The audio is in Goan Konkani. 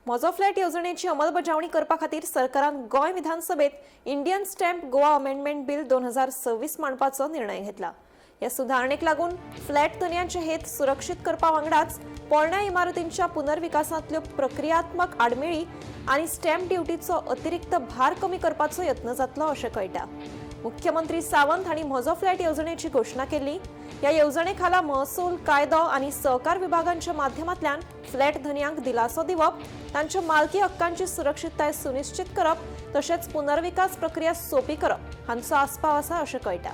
म्हजो फ्लॅट येवजणेची अंमलबजावणी करपा खातीर सरकारान गोंय विधानसभेत Indian stamp Goa amendment bill 2026 मांडपाचो निर्णय घेतला. ह्या सुधारणेक लागून फ्लॅट धनयांचे हेत सुरक्षीत करपा वांगडाच पोरण्या इमारतींच्या पुनर्विकासांतल्यो प्रक्रियात्मक आडमेळी आनी स्टॅम्प ड्युटीचो अतिरिक्त भार कमी करपाचो यत्न जातलो अशें कळटा. मुख्यमंत्री सावंत हांणी म्हजो फ्लॅट येवजणेची घोशणा केली. ह्या येवजणे खाला महसूल, कायदो आनी सहकार विभागांच्या माध्यमांतल्यान फ्लॅट धनयांक दिलासो दिवप, तांच्या मालकी हक्कांची सुरक्षितताय सुनिश्चित करप तशेंच पुनर्विकास प्रक्रिया सोंपी करप हांचो आस्पाव आसा अशें कळटा.